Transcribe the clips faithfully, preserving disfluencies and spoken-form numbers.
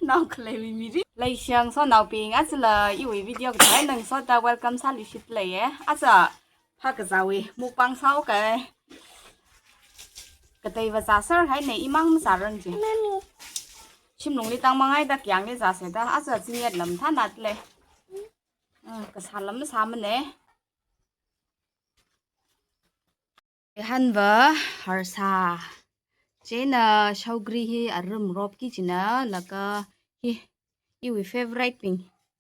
Nao khalei mi miri. Leishiya sanaobing, achila iwui video kathā eina ngasoda welcome sāluishit leiya. Aja phākazāwui mukbang sāhaoka. Kateiva zāser haina, imang mazāranji. Mami. Shimlungli tangmang haida kayāngli zāseda, aja zingyat lam thanat lei. Ah, kasā lam sāmana. Ehānva harsā. Chieina shokri hi arum ropki china, laga hi, iwui favourite bing.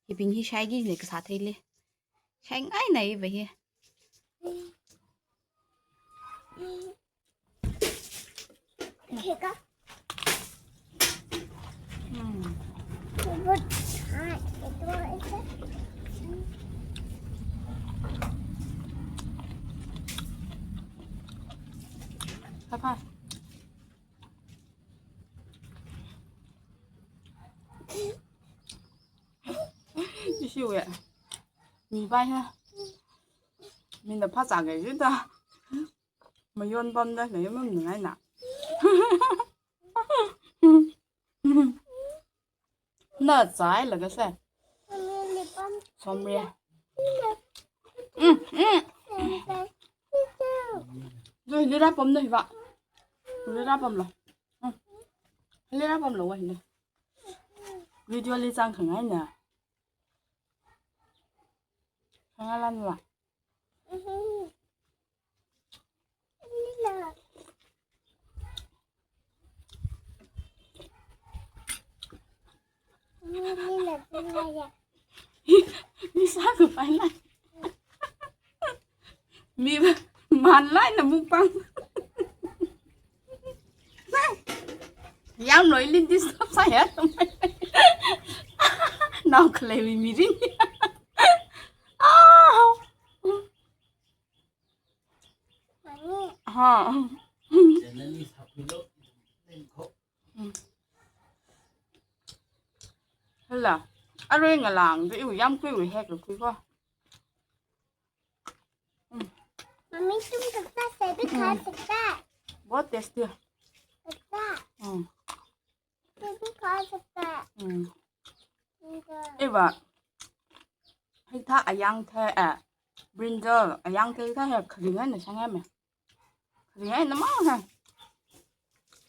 Hibing hi shaiki jina kasā theili. Shaingaina iva hi. Hmm. Bye bye. Ishiwe. Mi bai ha. Mina phāzā ngai jida. Mayon pamda, mayon pamda ngaina. Na zai laga se. Somri. Mm, mm. Zo, hili rāpamna hiva. Hili rāpamlo. Mm. Hili rāpamlo wa hili. Video li zangkhangaina. Khangalanla. Mi sākapai na. Mi manlaina mukbang. Yangloili disturb sāya. Nao khalei mi mirin. Ah. Ha. Hala. Arui ngalāngda iwui yamkuiwui heklakhui ko. Mm. Mami, तुम कितना सेब खा सकता है? बहुत tasty है। कितना? हम्म। सेब खा सकता है। हम्म। इनका। Iva, hithā ayang thei, eh, brinjal ayang thei thā hi kharing eina sanghaime. Kharing eina mang hai.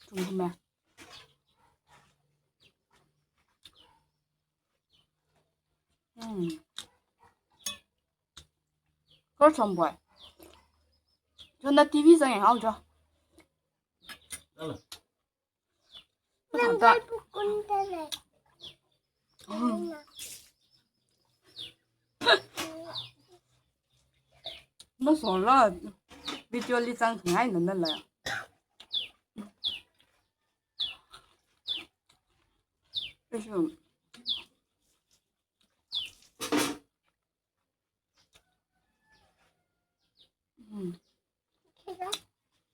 Chunghaime. Hmm. Kar chomboi. Chona T V zanghaojo. Nang gai pukun tale. Hmm. Masala video li zangkhangaina nala. Ishiwe. Hmm.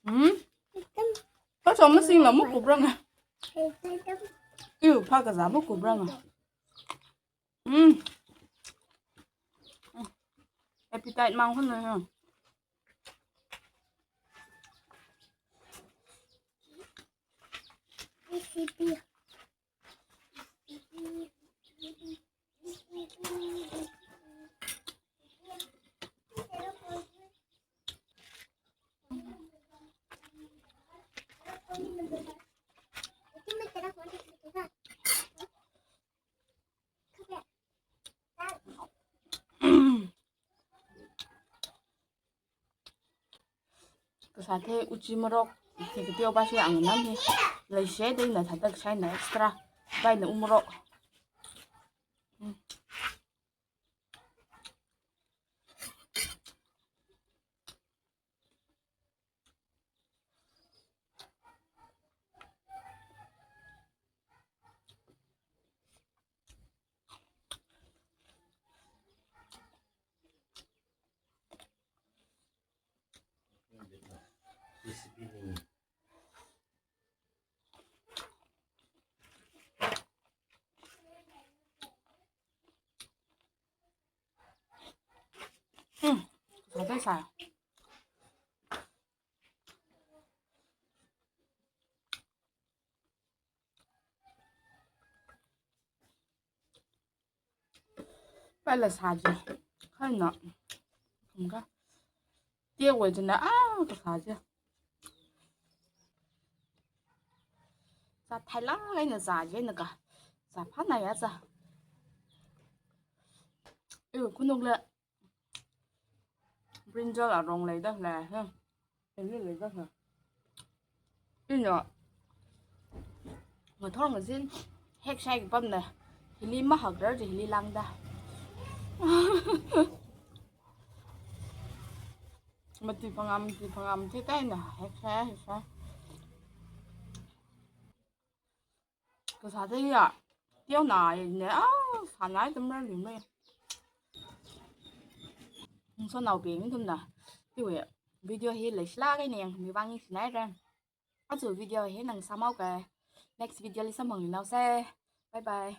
Hmm? Kachom masingla makupranga. Iwui phākazā makupranga. Hmm. Appetite mang khana ya. Kasā thei uchi morok, hi kateo ba shi ang nam hi. Leishiya da ina thāda kashaina extra. Ba ina u morok. Hmm. Hmm, sāda sā. Pala sāji. Khaina. Khamka. Tiawui china, ah, kasā chi. Sā thailāk eina sāji naka. Sā phānāya sā. Ew, khanukla. Brinjal arong leida lei, ha. Hili leida, ha. Ina. Ngathor ngazin hekshai pamna. Hili mahakrar chi hili lāngda. Mati phangā, mati phangā, mati kaina. Hekshai, hekshai. Kasā teiya. Tiaona ne, ah, sānai tamra lume. Sonaobing ithumna. Tiwui video hi leishilāk eina yangmi vang ningshinaira. Aja video hi nang sāmao ka. Next video li samphangluinaosa. Bye bye.